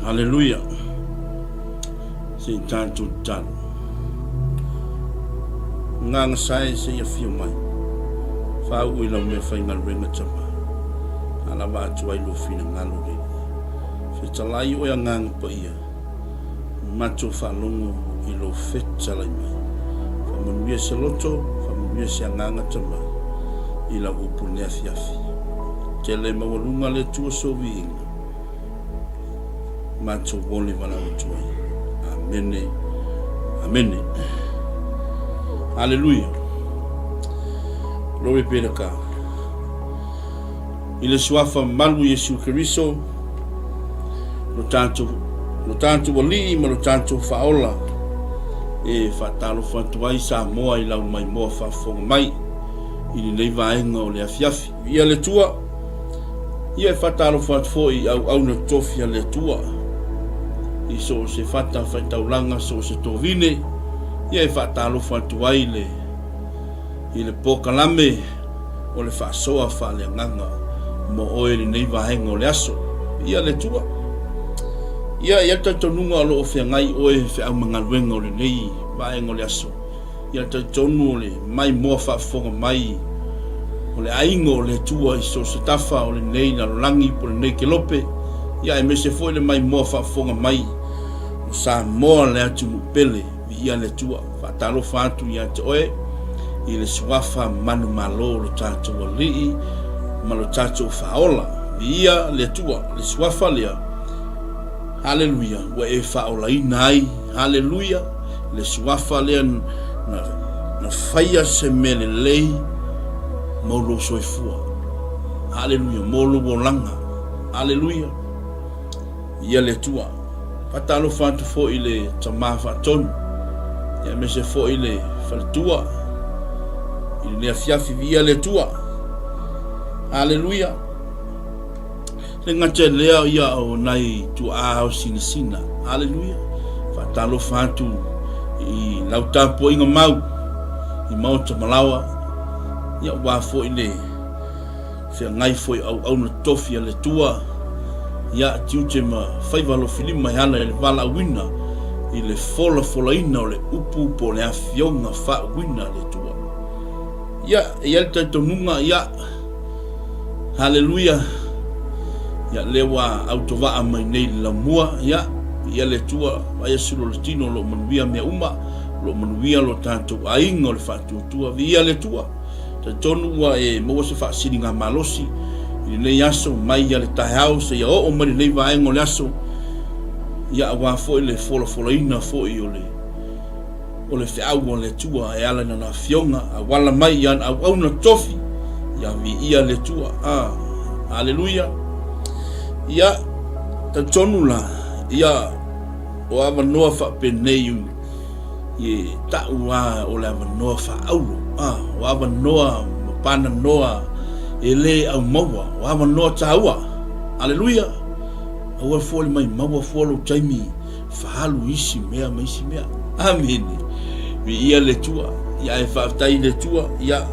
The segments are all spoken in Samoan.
Haleluia. Se i tatou tatalo. Agaga sae se i afio mai. Faauu i lau mea faigaluega tama. A lava atu ai lou finagalo le Fetalai oe Agaga Paia. Matou faalogo i lou fetalai mai. Faamanuia se loto, faamanuia se agaga tama i lau upu i le afiafi. Tele maualuga le Atua sou viiga. Matou ole valaau atu ai. Amene. Amene. Haleluia. Glory be to God. I le suafa malu Iesu Keriso, lo tatou, lo tatou Alii ma lo tatou Faaola, e faatalofa atu ai Samoa i lau maimoa faafofoga mai i lenei vaega o le afiafi. Viia le Atua, ia e faatalofa atu foi i auauna totofi a le Atua, i so o se fata faitaulaga, so o se tovine, ia e faatalofa atu ai le i le polokalame o le faasoa faaleagaga mo oe i lenei vaega o le aso. Viia le Atua. Ia, e i ai le talitonuga o lo o feagai oe feau ma galuega o lenei vaega o le aso. Ia, le talitonu o le maimoa faafofoga mai o le aiga o le Atua i so o se tafa o lenei lalolagi po o lenei kelope, ia aemaise foi le maimoa faafofoga mai o Samoa le atunuu pele. Viia le Atua. Faatalofa atu ia te oe i le suafa manumalo o lo tatou Alii ma lo tatou Faaola. Viia le Atua, le suafa lea, haleluia, ua e faaolaina ai, haleluia, le suafa lea na, na faia se mea lelei mo lou soifua, haleluia, mo lou olaga, haleluia. Ia le Atua. Faatalofa atu foi i le Tama Faatonu, aemaise foi le faletua i lenei afiafi. Viia le Atua. Aleluia. Le gata i lea ia o nai tuaa o sinasina. Aleluia. Faatalofa atu i lau tapuaiga mau i maota malaoa. Ia ua foi le Feagai foi auauna tofi a le Atua, ia tiute ma faiva alofilima e ala i le valaauina i le folafolaina o le upu po o le afioga faauuina a le Atua. Ia, e i ai le talitonuga, ia, haleluia, ia, lea ua autovaa mai nei i le laumua, ia, ia le Atua, vaai a sulu o le tino o lo o manuia mea uma, o lo o manuia lo tatou aiga o le faatuatua, viia le Atua. Talitonu ua e maua se faasiligamalosi i lenei aso mai ia le taeao seia oo mai lenei vaega o le aso, ia aua foi le folafolaina foi o le o le feau a le Atua e ala i lana afioga, auala mai i ana auauna tofi, ia viia le Atua. Ah, aleluia. Ia, talitonu la, ia o avanoa faapenei E ta'u a o le avanoa faaauro, a, o avanoa ma pananoa e lē aumaua, o avanoa tāua. Aleluia! Aua fua le mai maua fua lou taimi faaalu isi mea ma isi mea. Amene. Viia le Atua. Ia ae faafetai i le Atua, ia,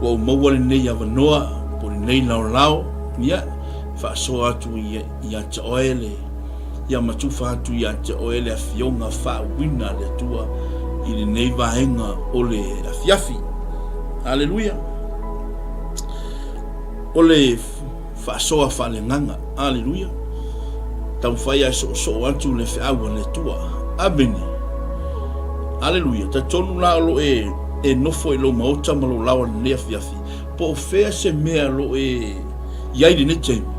ua ou maua lenei avanoa po o lenei laolao, ia, faasoa atu ia te oe le Ia matufa atu ia te oe le afioga faauuina a le Atua i lenei vaega o le afiafi. Aleluia! O le faasoa faaleagaga. Aleluia! Taumafai ae soosoo atu le feau a le Atua. Amene! Aleluia! Talitonu la o lo e, e nofo i lou maota ma lou laoa i lenei afiafi, Po o fea se mea o lo o e i ai i lenei taimi,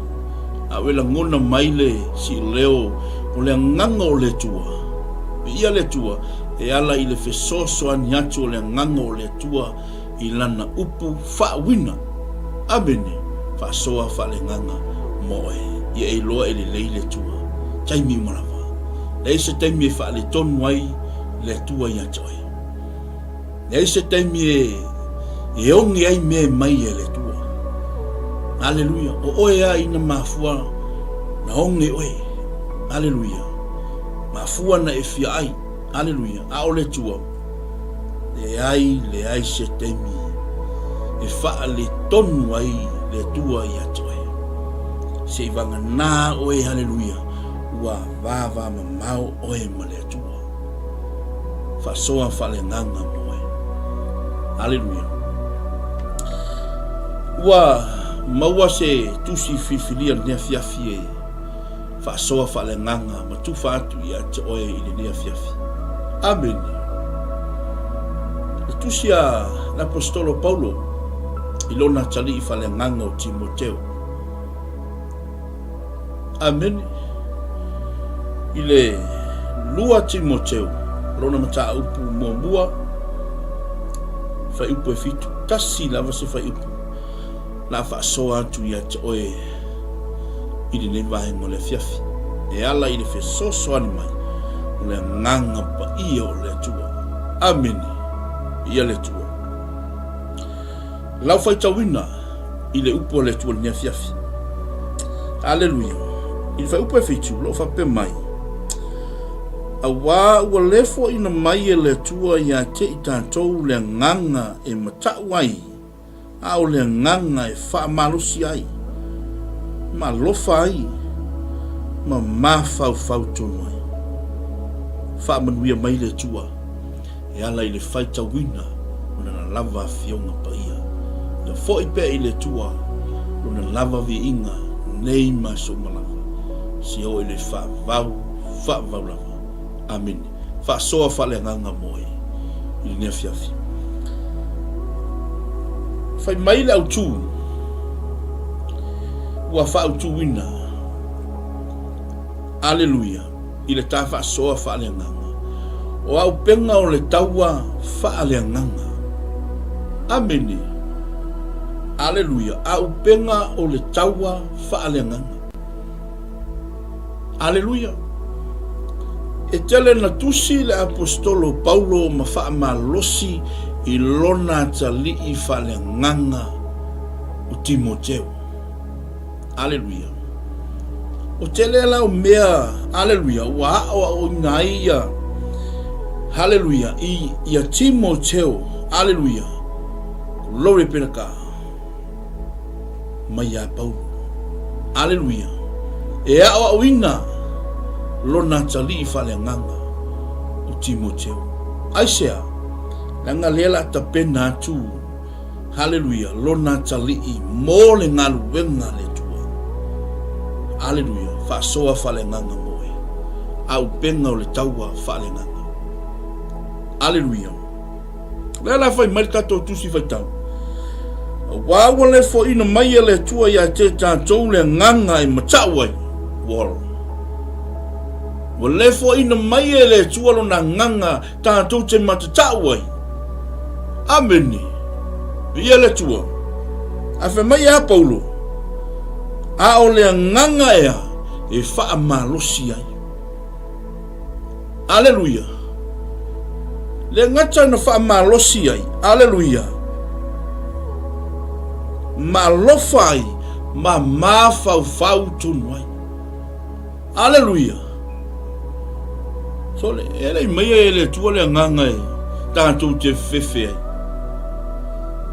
a ua e lagona mai le siuleo o le agaga o le Atua, viia le Atua, e ala i le fesoasoani atu o le agaga o le Atua i Lana upu faauuina. Amene. Faasoa faaleagaga mo oe. Ia e iloa e lelei le Atua. Taimi uma lava. Leai se taimi e faaletonu ai le Atua ia te oe. Leai se taimi e, e oge ai mea e mai e le Atua. Aleluia. O oe a ina mafua na oge oe. Aleluia. Mafua na e fia ai. Aleluia. A o le Atua, leai, leai se taimi e faaletonu ai le Atua ia te oe. Se i vaganā oe, aleluia, Ua vavamamao oe ma le Atua. Faasoa faaleagaga mo oe. Aleluia. Ua maua se tusi filifilia lenei afiafi e faasoa faaleagaga ma tufa atu ia te oe i lenei afiafi. Amene. Le tusi a le Aposetolo Paulo i lona atalii faaleagaga o Timoteo. Amene. I le 2 Timoteo, lona mataupu muamua, fuaiupu e fitu, tasi lava se fuaiupu la faasoa atu ia te oe i lenei vaega o le afiafi, e ala i le fesoasoani mai o le Agaga Paia o le Atua. Amene. Ia le Atua. Lau faitauina i le upu a le Atua i lenei afiafi. Aleluia. I le fuaiupu e fitu, o lo o faapea mai, Auā ua le foaina mai e le Atua ia te i tatou le agaga e matau ai, a o le agaga e faamalosi ai, ma alofa ai, ma mafaufau tonu ai. Faamanuia mai le Atua. E ala i le faitauina o Lana lava Afioga Paia. Ia foi pea i le Atua Lona lava viiga nei ma aso uma lava, seia oo i le faavau, faavau lava. Amene. Faasoa faaleagaga mo oe i lenei afiafi. Fai mai le autu ua faautuina. Aleluia! I le ta faasoa faaleagaga. O auupega o le taua faaleagaga. Amene! Aleluia! Auupega o le taua faaleagaga. Aleluia! E tele na tusi le Aposetolo Paulo ma faamalosi i lona atalii faaleagaga o Timoteo. Aleluia. O tele la o mea, aleluia, ua aʻoaʻoina ai ia, haleluia, i ia Timoteo, aleluia, glory be to God, mai iā Paulo. Aleluia. E aʻoaʻoina lona atalii faaleagaga o Timoteo. Aisea? Leaga lea la tapena atu Haleluia, Lona atalii mo le galuega a le Atua. Haleluia, faasoa faaleagaga mo e. Auupega o le taua faaleagaga. Haleluia. O lea la fai mai le tatou tusi faitau. Auā ua le foaina mai e le Atua ia te tatou le agaga e matau ai. Wall. Ua le foaina mai e le Atua lona agaga Tatou te matatau ai. Amene. Viia le Atua. Ae fai mai ia Paulo, A o le agaga ea e faamalosi ai. Aleluia. Le gata na faamalosi ai. Aleluia. Ma alofa ai ma mafaufau tonu ai. Aleluia! Sole, e lei mai e le Atua le agaga e tatou te fefe ai.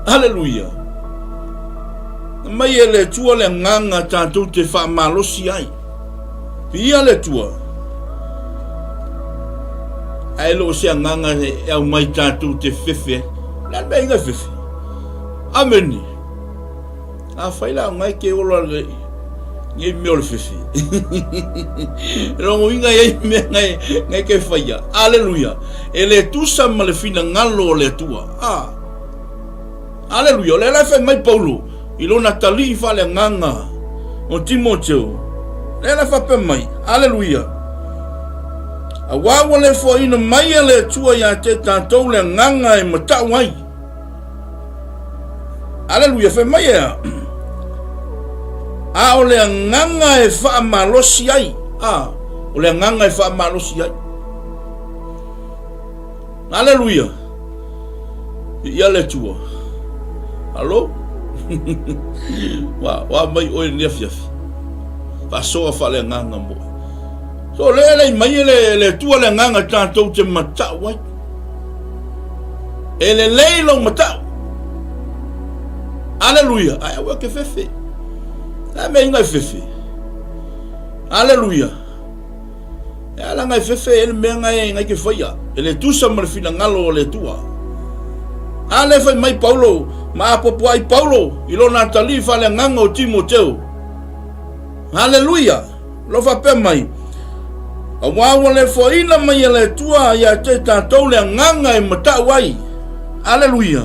Aleluia! Na mai e le Atua le agaga tatou te faamalosi ai. Viia le Atua! Ae le o se agaga e aumai tatou te fefe ai. O le a le mea inga e fefe? Amene! Afai la o ngai ke ola le ngai mea o le fefe. Logoina ai mea ngai ngai ke whaia. Aleluia. E le tusa ma le finagalo o le Atua. Ah. Aleluia. O le la fai mai Paulo i lona talii faaleagaga o Timoteo. Le la faapea mai. Aleluia. Auā ua le foaina mai e le Atua ia te tatou le agaga e matau ai. Aleluia, fai mai ea. A o le agaga e faamalosi ai. A, o le agaga e faamalosi ai. Aleluia. Ia le Atua. Alo? Wa, wa mai oe ni afiafi. Faasoa faaleagaga mo oe. So le lei mai e le, le Atua le agaga tatou te matau ai. E lelei lou matau. Aleluia. Ae aua ke fefe. La mea inga e fefe. Aleluia. E ala ngai fefe e le mea ngai ngai ke faia. E le tusa ma le finagalo o le Atua. A le fai mai Paulo, ma apoapo ai Paulo i lona atalii faaleagaga o Timoteo. Haleluia! Lo faapea mai, Auā ua le foaina mai e le Atua ia te tatou le agaga e matau ai. Aleluia!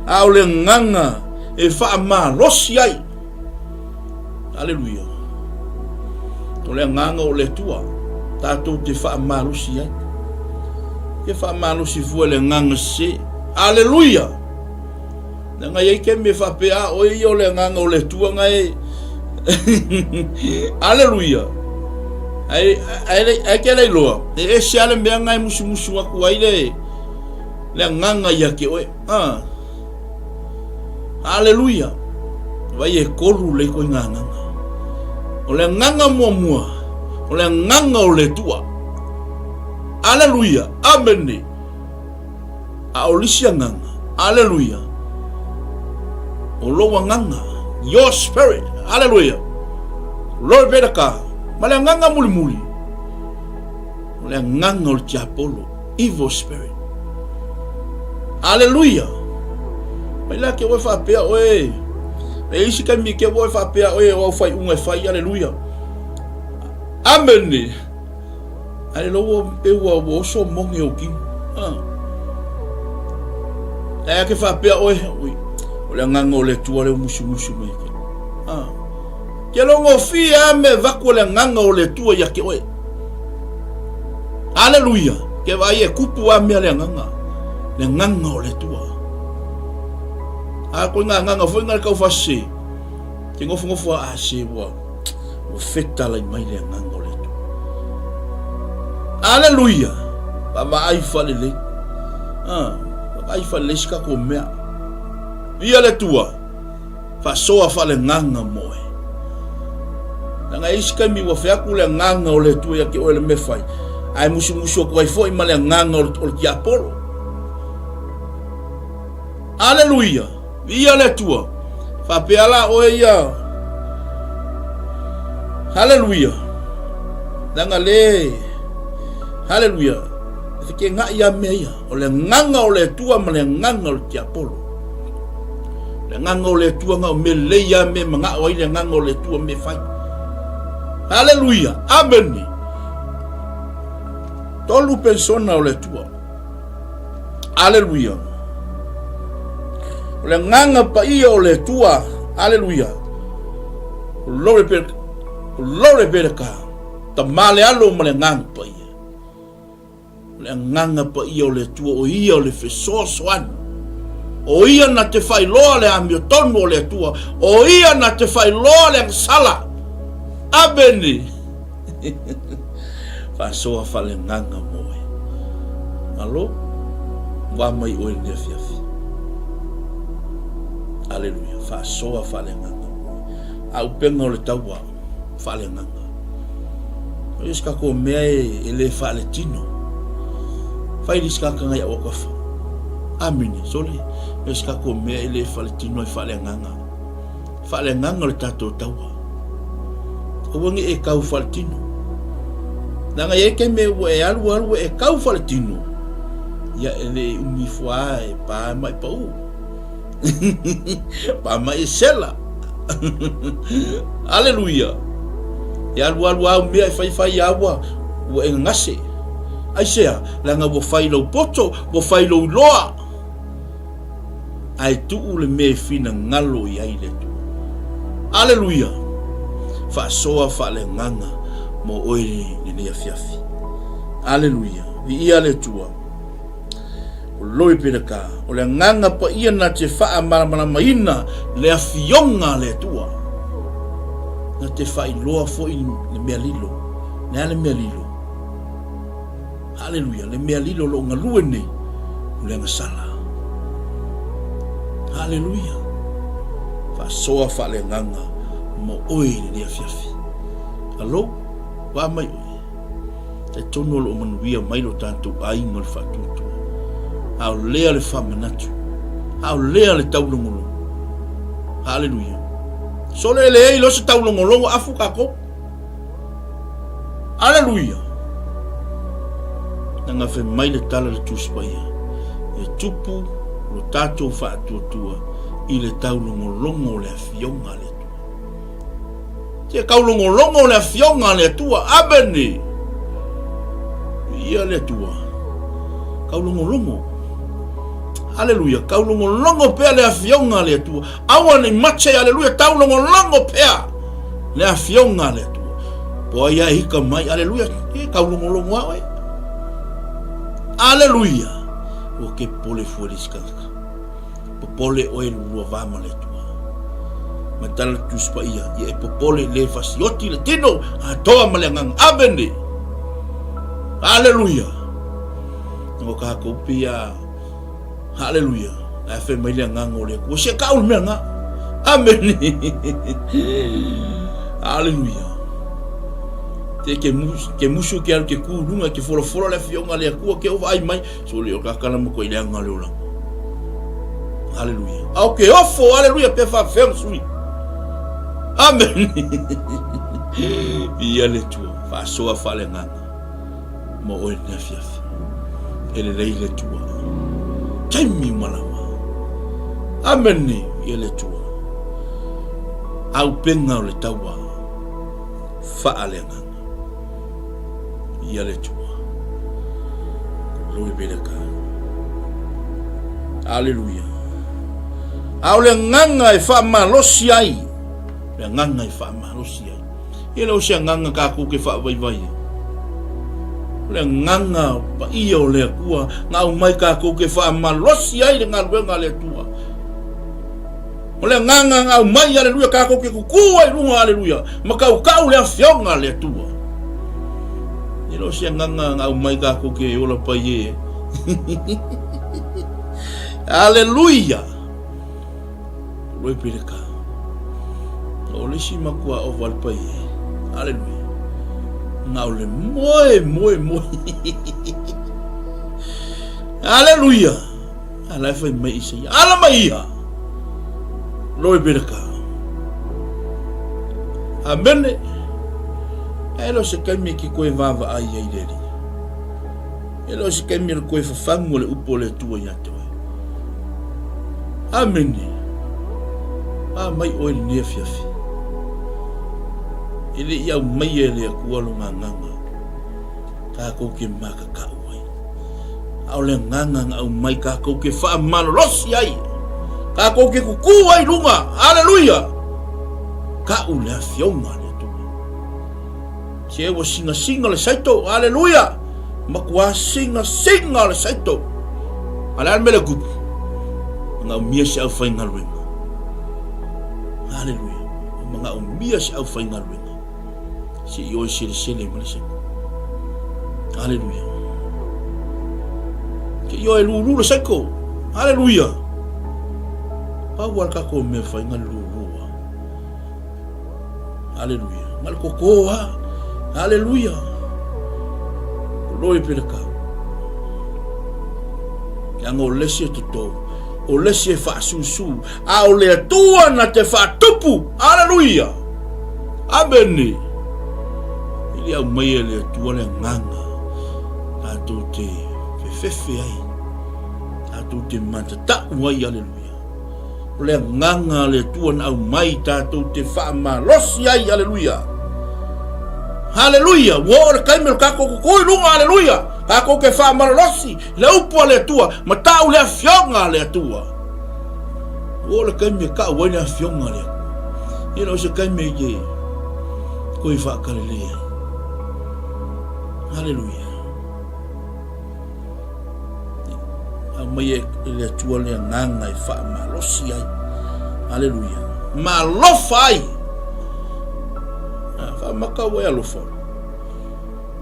A o le agaga e faamalosi ai. Aleluia! O le agaga o le Atua, tatou te faamalosi ai. Ke faamalosi fua le agaga sese. Aleluia! Leaga e i ai taimi e faapea, a oe ia o le agaga o le Atua na e... Aleluia! Ai, ai, ai ke le iloa, e ese lava le mea na e musumusu atu ai le, le agaga ia te oe. Ah. Aleluia! Vai e kolu le ikoiga agaga. O le agaga muamua, o le agaga o le Atua. Aleluia! Amene! A o le isi agaga, aleluia, o lou agaga, your spirit, aleluia, glory be to God, ma le agaga mulimuli, o le agaga o le tiapolo, evil spirit. Aleluia! Mai la ke oe faapea oe, e isi taimi ke oe faapea oe o au faiʻuga e fai, aleluia. Amene! Ae lo ua pe ua ua oso mogi o kino. Ha. Ae ake faapea oe, ui, o le agaga o le Atua lea ua musumusu mai ke. Ha. Ke logofie a me vaku o le agaga o le Atua ia ke oe. Aleluia. Ke vaai e kupu a mea le agaga. Le agaga o le Atua. A koe ngā agaga foi ngā le kaufasese. Ke ngofongofoa a se ua ua fetalai mai le agaga o le Atua. Aleluia! Vaavaai faalelei. Ah, vaavaai faalelei se tatou mea. Ia le Atua, faasoa faaleagaga mo oe. Leaga e isi taimi ua fai atu le agaga o le Atua ia te oe le mea fai, ae musumusu atu ai foi ma le agaga o le tiapolo. Aleluia! Viia le Atua! Faapea la oe ia. Haleluia! Leaga le. Haleluia! E fekegaʻi a mea ia. O le agaga o le Atua ma le agaga o le tiapolo. Le agaga o le Atua na o mea lelei a mea manao ai le agaga o le Atua mea fai. Haleluia! Amene! Tolu persona o le Atua. Aleluia. O le agaga paia o le Atua. Aleluia. Glory be, glory be to God. Tama le Alo ma le agaga paia. O le agaga paia o le Atua, o ia o le fesoasoani. O ia na te faailoa le amiotonu o le Atua. O ia na te faailoa le agasala. Amene. Faasoa faaleagaga mo oe. Malo, ua mai oe i lenei afiafi. Aleluia. Faasoa faaleagaga mo oe. A upega o le taua, faaleagaga. O ia se tatou mea e, e le faaletino. Fai le isi tagata ngai au atu afa. Amene. Sole, o se tatou mea e le faaletino e faaleagaga. Faaleagaga o le tatou taua. Aua ne i e kau faaletino. Leaga e i ai taimi ua e alu alu ua e kau faaletino, ia e le i umi ifo lava e pa mai pau. Pa mai e sela. Aleluia. E alu alu au mea e faifai a ua, ua e gagase. Aisea? Leaga ua fai lou poto, ua fai lou iloa. Ae tuu le mea e finagalo i ai le Atua. Aleluia! Faasoa faaleagaga mo oe lenei afiafi. Aleluia! Viia le Atua. Glory be to God. O le agaga paia na te faamalamalamaina le afioga a le Atua. Na te faailoa foi le mea lilo. Le a le mea lilo? Haleluia, le mea lilo o lo o galue nei, o le agasala. Haleluia. Faasoa faaleagaga mo oe i lenei afiafi. Alo, va mai oe. Talitonu o lo o manuia mai lo tatou aiga o le faatuatua. A o lea le faamanatu. A o lea le taulogologo. Haleluia. Sole e leai loa se taulogologo afu tatou. Aleluia! Na fai mai le tala le Tusi Paia, e tupu lo tatou faatuatua i le taulogologo o le afioga a le Atua. Te kaulogologo o le afioga a le Atua. Amene! Viia le Atua. Kaulogologo. Aleluia. Kaulogologo pea le afioga a le Atua. Aua nei mate, aleluia, taulogologo pea le afioga a le Atua. Po ai e hika mai, aleluia, e kaulogologo a oe. Aleluia. Ua ke pole fua le isikaka. Popole oe lulua va ma le Atua. Ma tala le Tusi Paia, ia e popole le fasioti le tino atoa ma le agaga. Amene! Aleluia! O kākou pia, haleluia, la e fai mai le agaga o le Atua, se kau le mea ngā. Amene! Aleluia! Te ke musu, ke musu ke alu ke kūlunga, ke folafola le afioga le Atua, ke ova ai mai, Sole o kakala mo ko ile anga le ola. Hallelujah. Au ke ofo, hallelujah, pe fa feng sui. Amen. Ia le tua, fa soa fa le nganga. Mo oe ne afiafi. E le lei le tua. Taimi malawa. Amen. Ia le tua. Au penga o le taua. Fa le nganga. Ia le Atua. Glory be to God. Aleluia. A o le agaga e faamalosi ai, le agaga e faamalosi ai. E le o se agaga kākou ke faavaivai ai. O le agaga paia o le Atua, na aumai kākou ke faamalosi ai le galuega a le Atua. O le agaga na aumai, aleluia, kākou ke kukū ai luga, aleluia, ma kaukau le afioga a le Atua. E le o se agaga na aumai kākou ke ola pai e. Aleluia! Loi pele ka. O le isi makua o wale pai e. Aleluia. Nga o le moe, moe, moe. Aleluia! A la e fai mai Isaia, ala mai ia! Glory be to God. Amene. E lo se kaimi ki koe vava ai ai le Alii. E le o se kaimi le koe fafangu o le upu o le Atua ia te oe. Amene. A mai oe lenei afiafi. E le i aumai e le Atua lo nganganga. Kākou ke makaka'u ai. A o le agaga na aumai kākou ke faamalolosi ai, kākou ke kukū ai luga, aleluia, ka'u le afioga a le Atua. Se ua singasinga le saito, aleluia, matua singasinga le saito. A le a le mea le tupu? Manaomia se aufaigaluega. Aleluia. Manaomia se aufaigaluega. Se i oe selesele ma le saiko. Aleluia. Se i oe lulu le saiko. Aleluia. Pau a le kākou mea fai nga le lulu a. Aleluia. Nga le koko a. Aleluia. Glory be to God. Leaga o le isi e toto, o le isi e faasusu, a o le Atua na te faatupu. Aleluia! Amene! I le aumai e le Atua le agaga tatou te fefefe ai, tatou te matatau ai, aleluia. O le agaga a le Atua na aumai tatou te faamalosi ai, aleluia. Haleluia! Ua oo le taimi o le tatou kukui i luga, aleluia! Tatou te faamalolosi le upu a le Atua, ma tau le afioga a le Atua. Ua oo le taimi e tau ai le afioga a le Atua. E le o se taimi e te koe faakalelei ai. Haleluia! Aumai e le Atua le agaga e faamalosi ai. Aleluia. Ma alofa ai. Faamaka ua e alofa.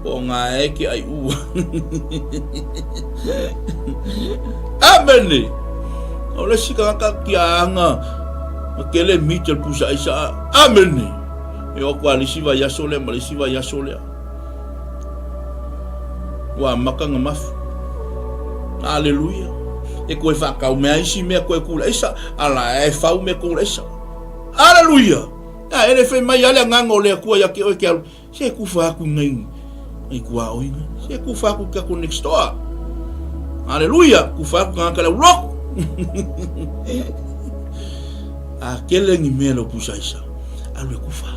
Po o ngā e ke ai ua. Amene. O le si kaka ki a anga. Ma kele mi te pusa isa. Amene. E o kwa lisi vai aso lea ma lisi vai aso lea. Ua amata na mafu. Aleluia. E koe whakau mea isi mea koe kula isa, ala e whau mea kula isa. Aleluia. A ele whai mai ale anganga o le Atua ia ke oe ke alu. Se kufa aku nei. Ngai kuaoi ngai. Se kufa aku ke aku next door. Aleluia, kufa aku kanga kala ulok. A kele ngi mea lo pusa isa. Alu e kufa.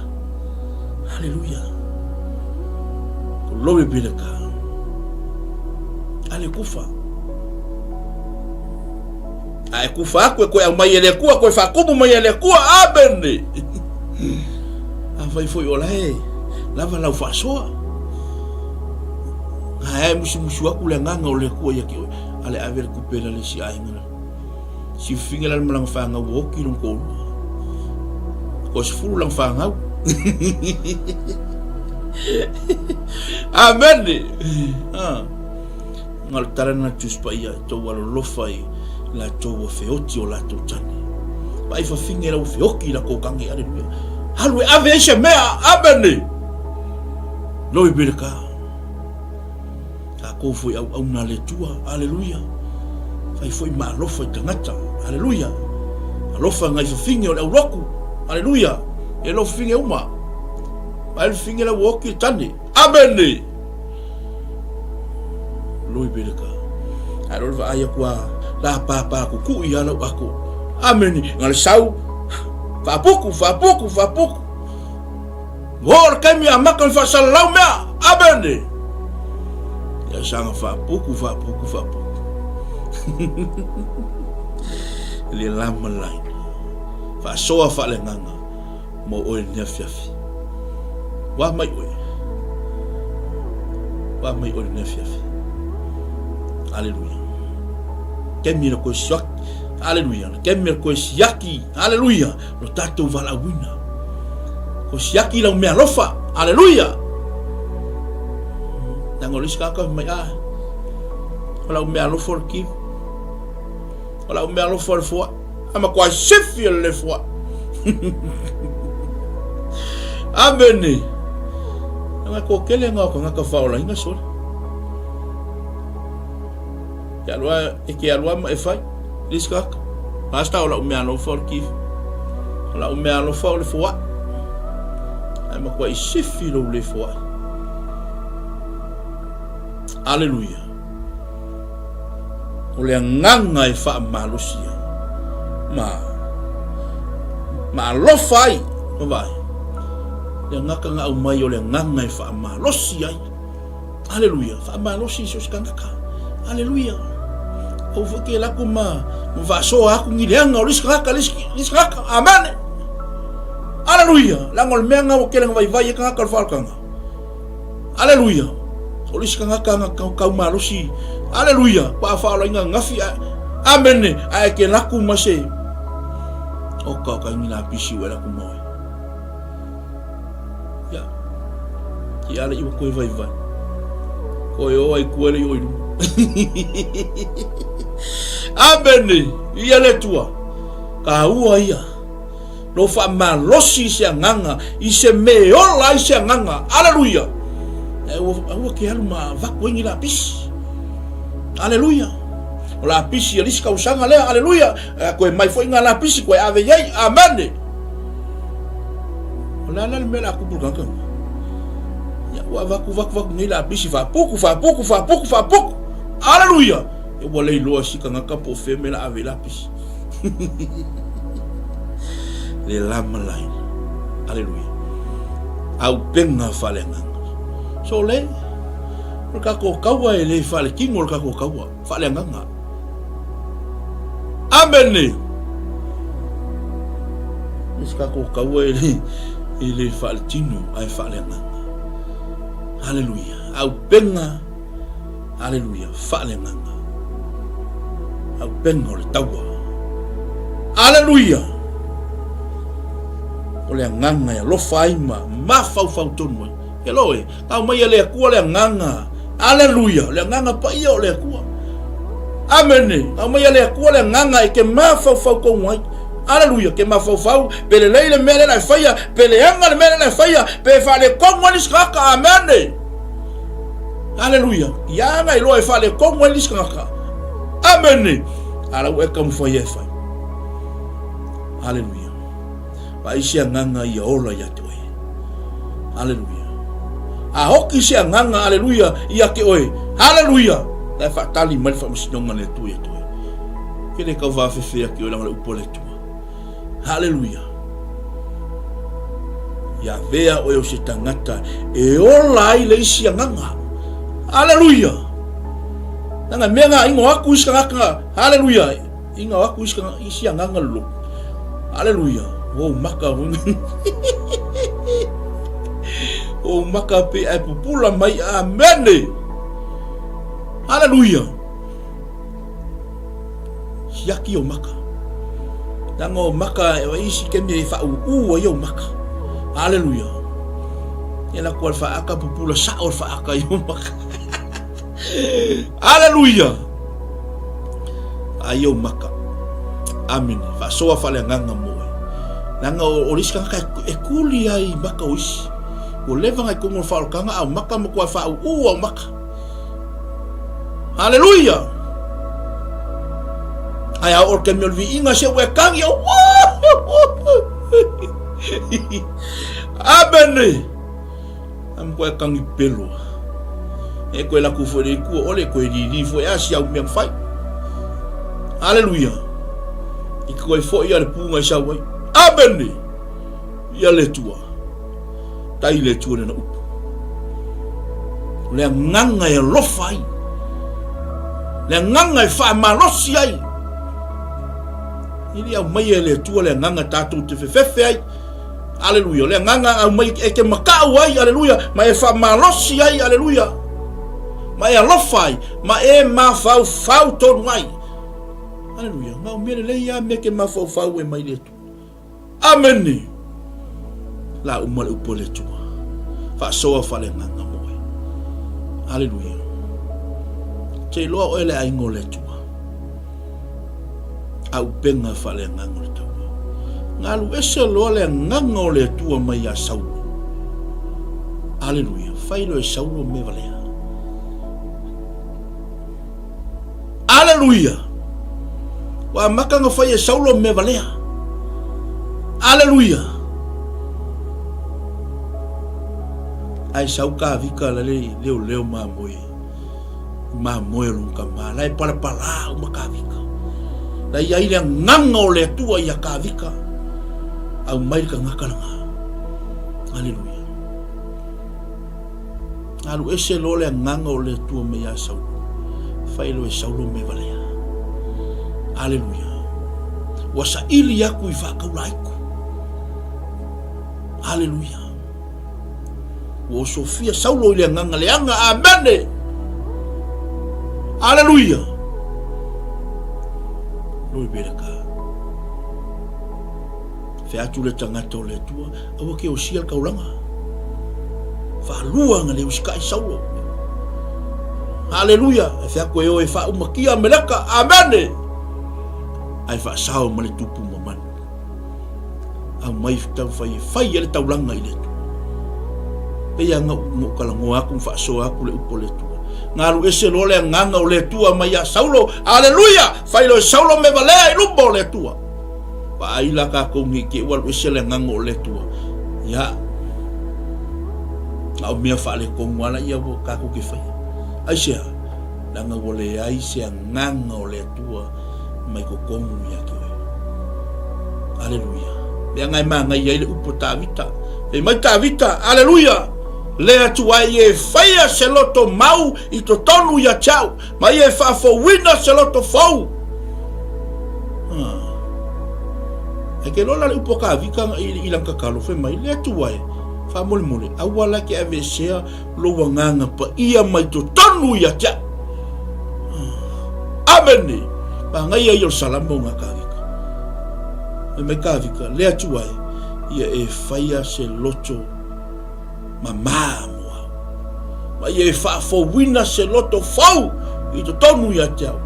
Aleluia. Glory be to God. Ale kufa. A e kufa aku e koe au mai e le kua, koe whakumu mai e le kua. Amen. A fai foi o lae, lava lau whaasoa. A e musu musu aku le nganga o le kua ia ki oe. Ale ave le kupela le si ainga. Sififiga la le malaga fanau ua oki lona toalua. Toasefulu lana fanau. Amen. Ah. Nga le tala na Tusi Paia e tou alolofa i latou ua feoti o latou tane. Vaai fafine la ua feoki i lakou kage. Aleluia. Alu e ave ai se mea. Amen. Glory be to God. Takou foi auauna a le Atua. Aleluia. Fai foi ma alofa i tagata. Aleluia. Alofa ngai fafine o le aulotu. Aleluia. E lo fafine uma. Vai le fafine la ua oki le tane. Amene. Lui beleka. Ai lo le vaai aku a la papa kuku'i a lau ako. Amene. Nga le sau. Faapuku, faapuku, faapuku. Ua oo le taimi e amata ona faasalalau mea. Amene! Ia saga faapuku, faapuku, faapuku. Le lama laina. Faasoa faaleagaga mo oe lenei afiafi. Ua mai oe. Ua mai oe lenei afiafi. Aleluia. Taimi na koe siaki. Aleluia. Taimi na koe siaki. Aleluia. Lo tatou valaauina. Ko siaki lau mea alofa. Aleluia! Leaga o le isi tagata fai mai, ah, o lau mea alofa o le kiwi. O lau mea alofa o le foai. A matua sifi o le foai. Amene. Leaga e toatele nga o tagata faolaina sole. Ke alu a, e ke alu a ma e fai. Le isi tagata. Pastor, o lau mea alofa o le kiwi. O lau mea alofa o le foai. Ae matuai sifi lou le foai. Aleluia. O le agaga e faamalosi ai. Ma, ma alofa ai. Ma vaai. Le agaga na aumai o le agaga e faamalosi ai. Aleluia. Faamalosi i so o se tagata. Aleluia. Aua foi ke lako ma, ma faasoa aku ni leaga o le isi tagata, le isi, le isi tagata. Amene. Aleluia. Leaga o le mea nga ua kele nga vaivai e tagata o le faalakaga. Aleluia. O le isi tagata nga kau, kau malosi. Aleluia. Pa faalaina ngafi. Amene. Ae ke lako ma se. Oka o ka ingi la pisi ua lako maoi. Ia. Ki ala i ua koe vaivai. Koe o ai kua le i oi luma. Amene. Ia le tua. Ka ua ia. Lo faamalosi i se agaga, i se me ola ai se agaga. Aleluia. E ua, ua ke alu ma vaku ai ni lapisi. Aleluia. O lapisi a lisi kausaga lea. Aleluia. E koe mai foi ngā lapisi koe ave i ai. Amene. O le a la le mea o le a kupu le tagata Ia, ua vaku, vaku, vaku nei lapisi, faapuku, faapuku, faapuku, faapuku. Aleluia! Ia ua le iloa si tagata po o fea mea la ave i lapisi. Le lama laina. Aleluia. Aupenga faaleagaga. So le, o le tatou taua e le faaletino le tatou taua. Faaleagaga. Amene! Le se tatou taua e le, e le faaletino ae faaleagaga. Aleluia. Aupenga, aleluia, faaleagaga. Aupenga o le taua. Aleluia! O le agaga e alofa ai ma mafaufau tonu ai. Hello e. Aumai e le Atua le agaga. Aleluia! Le agaga paia o le Atua. Amene! Aumai e le Atua le agaga e ke mafaufau tonu ai. Aleluia! Ke mafaufau, pe lelei le mea lea la e faia, pe leaga le mea lea la e faia, pe faaletonu ai le isi tagata. Amene! Aleluia! Ia aga iloa e faaletonu ai le isi tagata. Amene! A la ua e taumafai e fai. Aleluia! Vaai se agaga ia ola ia te oe. Aleluia. A oki se agaga, aleluia, ia te oe, haleluia, la e faatali mai le faamasinoga a le Atua ia te oe. Ke le tau faafefe ia te oe leaga o le upu a le Atua. Haleluia. Ia avea oe o se tagata e ola ai le isi agaga. Haleluia. Leaga mea nga ingo aku isi tagata, haleluia, ingo aku isi, isi agaga le lotu. Haleluia. Ou maka Ou maka pe ai pupula mai. Amene. Haleluia. Siaki ou maka. Leaga o maka e isi kemi e whauu ai ou maka. Haleluia. E la kua whaaka pupula sa o whaaka i ou maka. Haleluia. Ai ou maka. Amene. Whaasoa whale nganga moe. Leaga o isi kangaka e kuli ai maka o isi. Ua leva ngai kongo whaolokanga au maka mo kua whauu au maka. Haleluia! Ai a o ke mea viinga se ue kangi o. Amene. Am koe kangi pelo. E koe laku fo le kua ole koe riri fo e asi au mea whai. Haleluia. I koe fo ia le punga i sau ai. Amene. Ia le tua. Tai le Atua lena upu. O le agaga e alofa ai. Le agaga e faamalosi ai. E le aumaia e le Atua le agaga tatou te fefefe ai. Aleluia. O le agaga aumai e te makau ai, aleluia, ma e faamalosi ai, aleluia. Ma e alofa ai, ma e mafaufau tonu ai. Aleluia. Ma o mea lelei lava mea e te mafaufau e mai le Atua. Amene! La uma le upu a le Atua. Faasoa faaleagaga mo oe. Aleluia. Te iloa oe le aiga o le Atua. Auupega faaleagaga o le taua. Galu ese loa le agaga o le Atua mai ia Saulo. Aleluia. Fai loa e Saulo mea valea. Aleluia! Ua amata ona fai e Saulo mea valea. Aleluia! Ae sau Kavika la le leoleo mamoe, mamoe o lona tama, la e palapala uma Kavika. La i ai le agaga o le Atua ia Kavika, aumai le tagata lena. Aleluia. Alu ese loa le agaga o le Atua mai ia Saulo. Fai loa e Saulo mea valea. Aleluia. Ua saili aku i faakaulaiku. Aleluia. Ua osofia Saulo i le agaga leaga. Amene. Aleluia. Loi beleka. Fea atu le tagata o le Atua, aua ke osia le taulaga. Faalua na le usikai Saulo. Haleluia! E fea atu e o e faaumakia Ameleka. Amene! Ae faasao ma le tupu ma manu. Aumai taumafai e fai ai le taulaga i le Atua. Pei lava na ou talanoa atu ma faasoa atu le upu a le Atua. Na alu ese loa le agaga o le Atua mai ia Saulo. Aleluia! Fai loa e Saulo me valea i luma o le Atua. Vaai la tatou nei te ua alu ese le agaga o le Atua. Ia, na o mea faaletonu lava ia ua tatou te faia. Aisea? Leaga ua leai se agaga o le Atua mai totonu ia te oe. Aleluia. Leaga e manaia ai le upu a Tavita. Fai mai Tavita, aleluia, le Atua e ia e faia se loto mau i totonu ia te au. Ma ia e faafouina se loto fou. Ah. Ai ke lola le upu a Kavika i, i lana tatalo, fai mai, le Atua e, faamolemole, aua la ke aveesea lou agaga paia mai totonu ia te au. Ah. Amene! Manaia ia o le salamo nga Kavika. Fai mai Kavika, le Atua e, ia e faia se loto mamā mo au. Ma ia e faafouina se loto fou i totonu ia te au.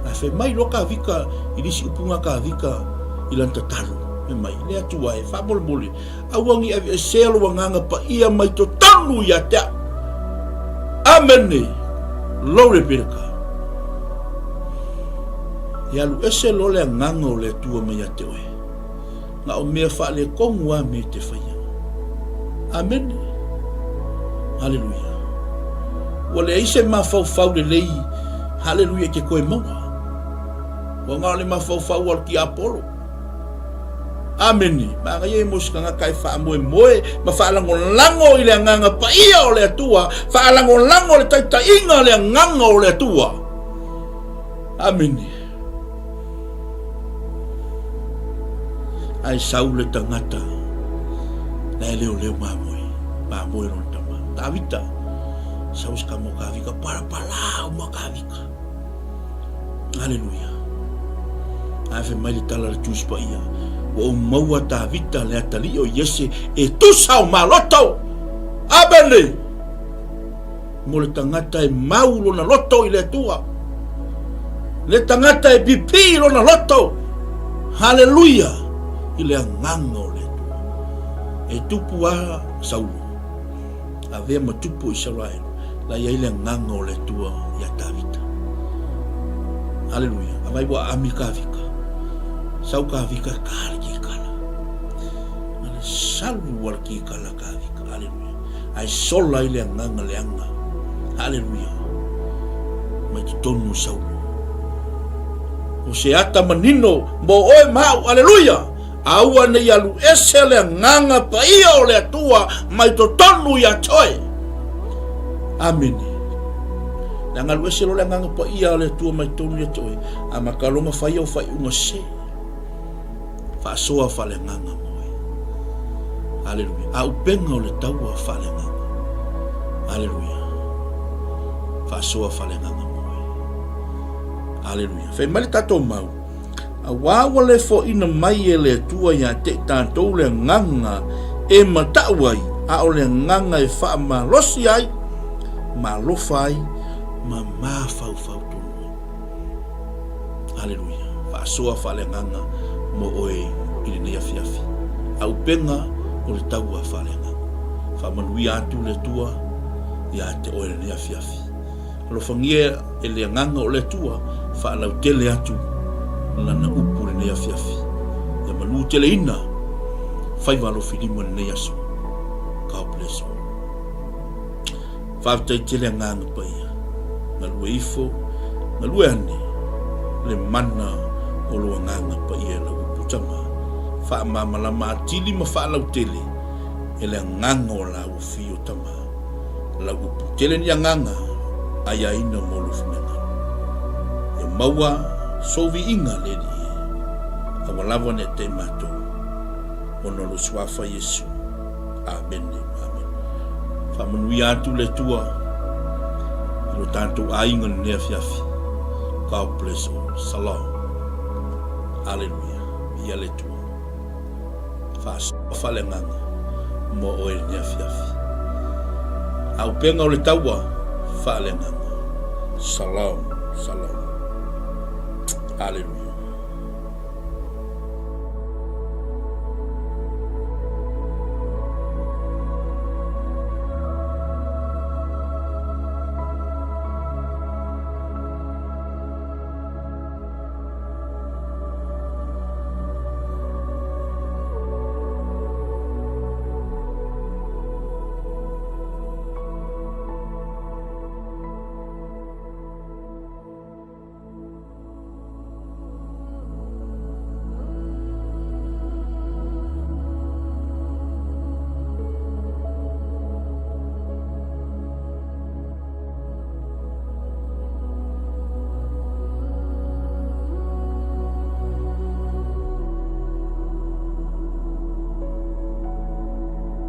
Ae fai mai loa Kavika i le isi upu nga Kavika i lana tatalo. Fai mai, le Atua e, faamolemole, aua ne i aveesea lou agaga paia mai totonu ia te au. Amene! Glory be to God. E alu ese loa le agaga o le Atua mai ia te oe. Na o mea faaletonu lava mea e te faia. Amene. Haleluia. Ua leai se mafaufau lelei, haleluia, e te toe maua. Ua na o le mafaufau o le tiapolo. Amene. Manaia e mo se tagata e faamoemoe ma faalagolago i le agaga paia o le Atua, faalagolago le taitaiga o le agaga o le Atua. Amene. Ae sau le tagata la e leoleo mamoe, mamoe lona tama. Tavita, sau se kama o Kavika, palapala uma Kavika. Aleluia. Ae fai mai le tala a le Tusi Paia, ua ou maua Tavita le atalii o Iese e tusa o maloto. Amene! Mo le tagata e mau lona loto i le Atua. Le tagata e pipii lona loto. Haleluia! I le agaga o le Atua. E tupu a Saulo. Avea ma tupu o Isaraelu, la i ai le agaga o le Atua iā Tavita. Aleluia. Avai ua aami Kavika. Sau Kavika e ka le kikala. Ale salu a le kikala Kavika. Aleluia. Ae sola ai le agaga leaga. Aleluia. Mai totonu o Saulo. O se ata manino mo oe ma au. Aleluia. Aua ne i alu ese le agaga paia o le Atua mai totonu ia te oe. Amene. Leaga alu ese loa le agaga paia o le Atua mai totonu ia te oe, a makaloga fai au faaiuga se. Faasoa faaleagaga mo oe. Aleluia. A upega o le taua faaleagaga. Aleluia. Faasoa faaleagaga mo oe. Aleluia. Fai mai le tatou mau. Auā ua le foaina mai e le Atua ia te tatou le agaga e matau ai, a o le agaga e faamalosi ai, ma alofa ai, ma mafaufau tonu ai. Aleluia. Faasoa faaleagaga mo oe i lenei afiafi. A upega o le taua faaleagaga. Faamanuia atu le Atua ia te oe i lenei afiafi. Alofagia e le Agaga o le Atua faalautele atu Lana upu i lenei afiafi. Ia maluteleina faiva alofilima i lenei aso. God bless all. Faafetai tele Agaga Paia. Galue ifo, galue ane le mana o lo Agaga Paia e lau upu tama. Faamalamalama atili ma faalautele e le Agaga o lau afio tama. Lau upu tele ni agaga aiaina mo lou finagalo. Ia maua sou viiga le Alii e. Aua lava ne te matou, ona o lou Suafa Iesu. Amene, amene. Faamanuia atu le Atua i lo tatou aiga i lenei afiafi. God bless all. Shalom. Aleluia. Viia le Atua. Faasoa faaleagaga mo oe i lenei afiafi. Auupega o le taua faaleagaga. Shalom, shalom. Hallelujah.